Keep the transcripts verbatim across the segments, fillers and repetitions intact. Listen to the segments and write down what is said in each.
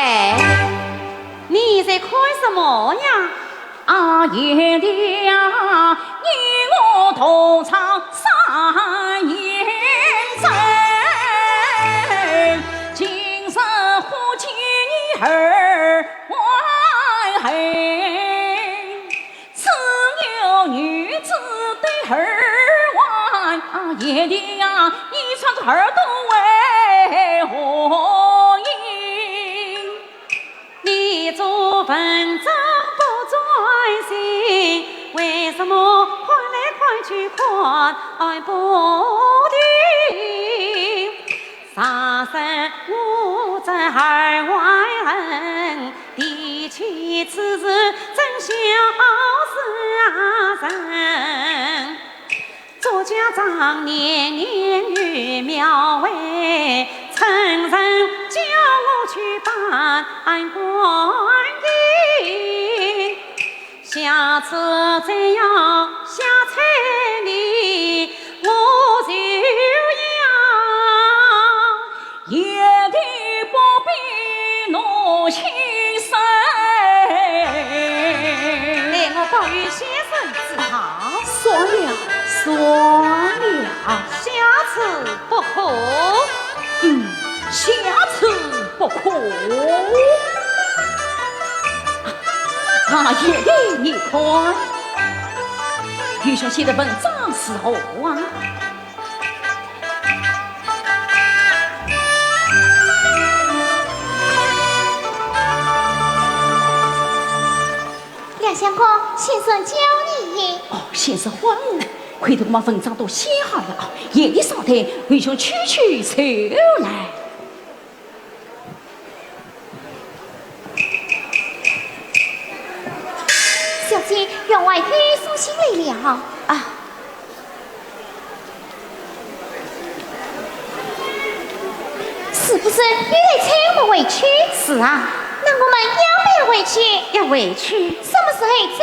哎，你在看什么呀？啊，贤弟呀，你我同窗三年整，今日忽见你耳环痕。 只有女子的耳环，贤弟呀，你穿着耳朵为何意？你做文章不专心，为什么看来看去看不定？ 常说我这耳环痕，提起此事真销人。作家张年年有描绘，春人叫我去扮观音。 下次再要下彩礼，我就要贤弟不必拿亲生。待我报与先生知好。算了，算了。下次不可。 嗯，下次不可。啊，贤弟，你看，愚兄写的文章是何啊？梁相公，先生叫你。哦，先生唤我。 快点把文章都写好了啊，贤弟稍待，愚兄去去就来。小姐，员外有书信来了。啊。是不是又来催我们回去？是啊。那我们要不要回去？要回去。什么时候走？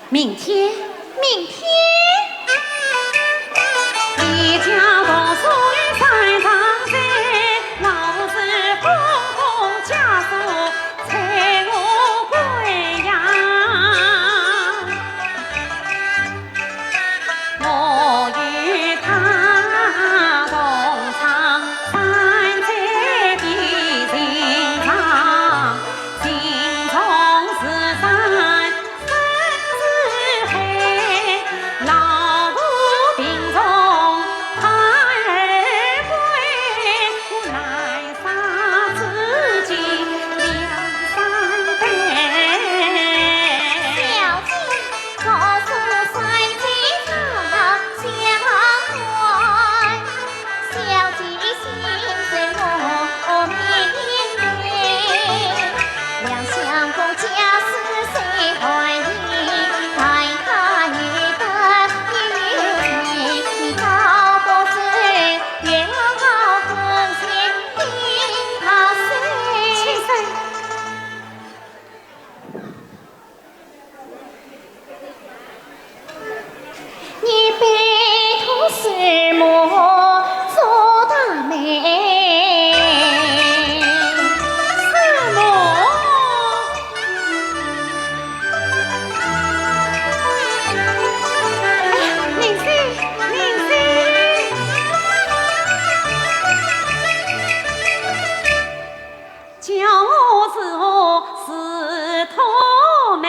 明天。明天？你拜托师母做大媒。师母。哎呀，灵犀，灵犀。 叫我如何是妥美？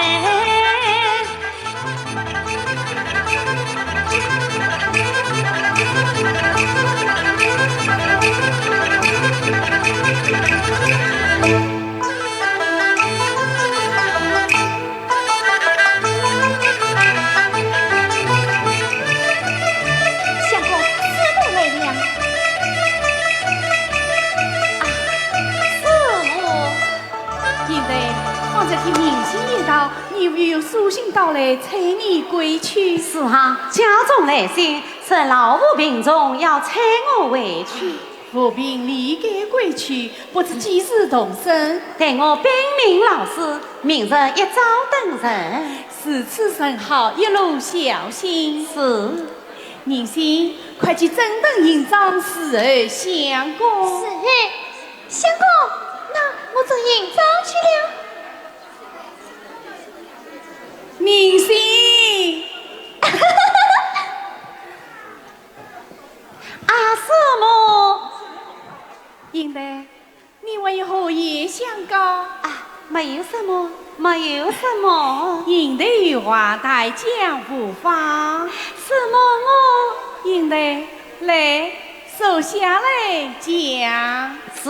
相公，师母来了。啊，师母。贤弟，方才听明星言道，你有书信到来，催你归去。是啊，家中来信，说老父病重，要催我回去。 父病理该归去，不知几时动身？待我禀明老师，明日一早登程。如此甚好，一路小心。是。银心，快去整顿行装，伺候相公。是。相公，那为何夜相告？啊，没有什么，没有什么。引得愚娃代讲无妨。什么我？引得，来，坐下来讲。是。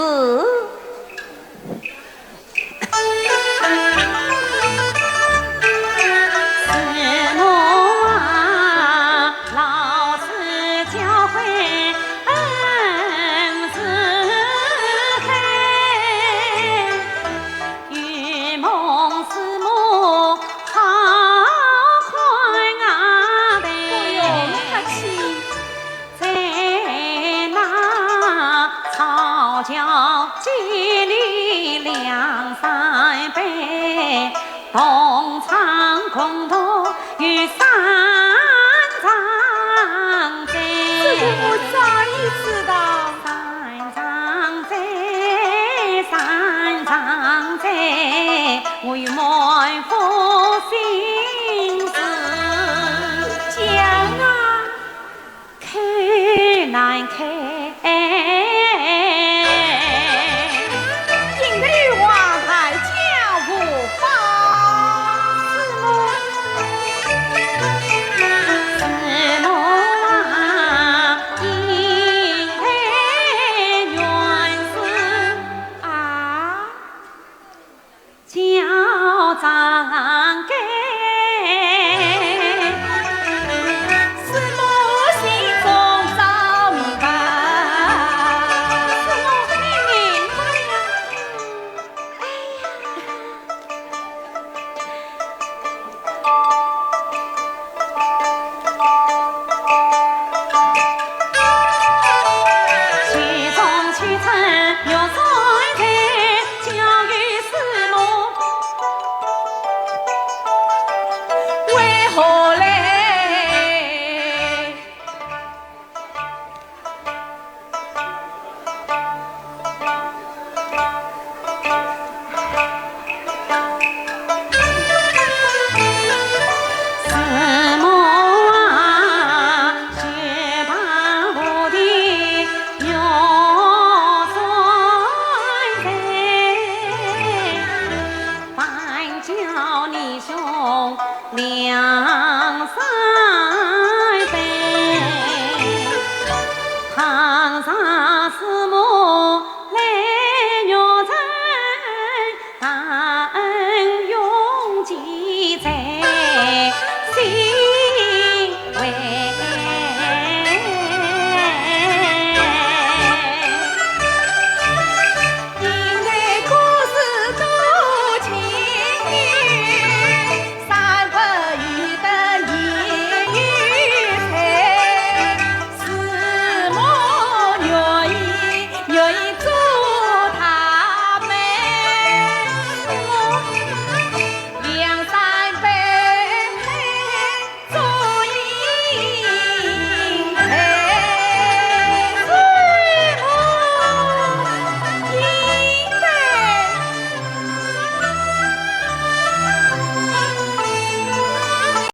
不用客气。这个我早已知道。讲啊。 啊？